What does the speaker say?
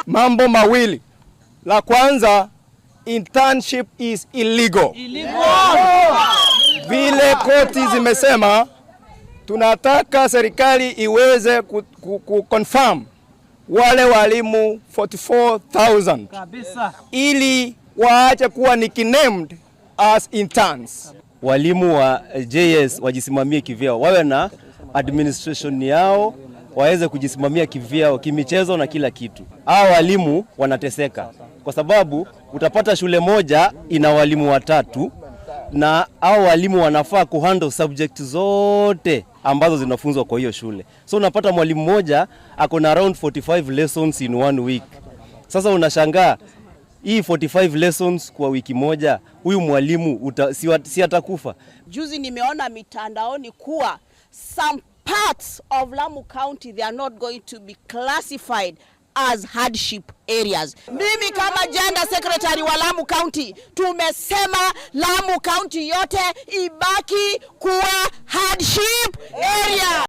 Mambo mawili. La kwanza, internship is illegal. Vile koti zimesema, tunataka serikali iweze ku confirm wale walimu 44,000 ili waache kuwa nicknamed as interns. Walimu wa JS wajisimamie kivyao, wawe na administration yao, waweze kujisimamia kivyao kimichezo na kila kitu. Hawa walimu wanateseka kwa sababu utapata shule moja ina walimu watatu na hao walimu wanafaa kuhandle subject zote ambazo zinafunzwa kwa hiyo shule. So unapata mwalimu mmoja ako na around 45 lessons in one week. Sasa unashangaa hii 45 lessons kwa wiki moja, huyu mwalimu si atakufa? Juzi nimeona mitandaoni kuwa some parts of Lamu County, they are not going to be classified as hardship areas. Mimi kama gender secretary wa Lamu County, tumesema Lamu County yote ibaki kuwa hardship area.